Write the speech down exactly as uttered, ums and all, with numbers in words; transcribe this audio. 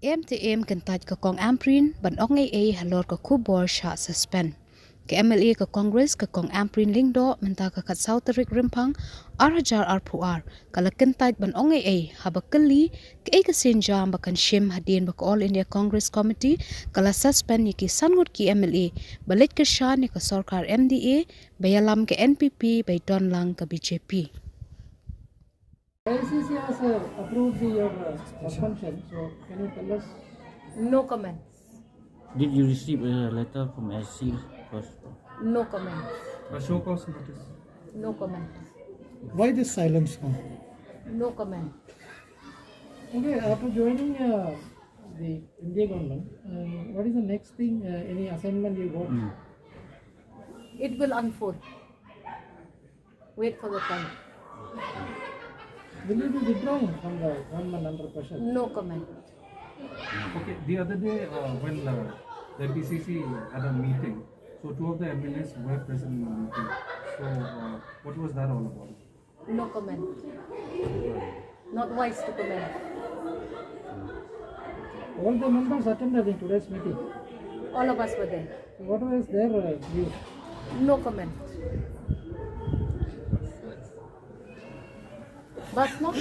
Em te em kyntait ka Kong Ampareen ban ong ei ei halor ka khubor shah suspend. Ka M L A ka Congress ka Kong Ampareen Lyngdoh mynta ka khatsaw tarik Rymphang arhajar arphew ar ka la kyntait ban ong ei ei haba kylli kaei ka sienjam ba kan shim hadien ba ka All India Congress Committee ka la suspend ïa ki san ngut ki M L A ba leit kyrshan ïa ka sorkar M D A ba ïalam ka N P P ba ïadon lang ka B J P. A I C C has uh, approved the, your uh, suspension, so can you tell us? No comments. Did you receive a letter from S C first? No comments. A show cause notice. No comments. Why this silence now? No comment. Okay, after joining uh, the India government, uh, what is the next thing, uh, any assignment you got? It will unfold. Wait for the time. Will you be withdrawing from the government under pressure? No comment. Okay, the other day uh, when uh, the N P C C had a meeting, so two of the M L As were present in the meeting. So uh, what was that all about? No comment. Not wise to comment. All the members attended in today's meeting. All of us were there. What was their uh, view? No comment. Bas, no?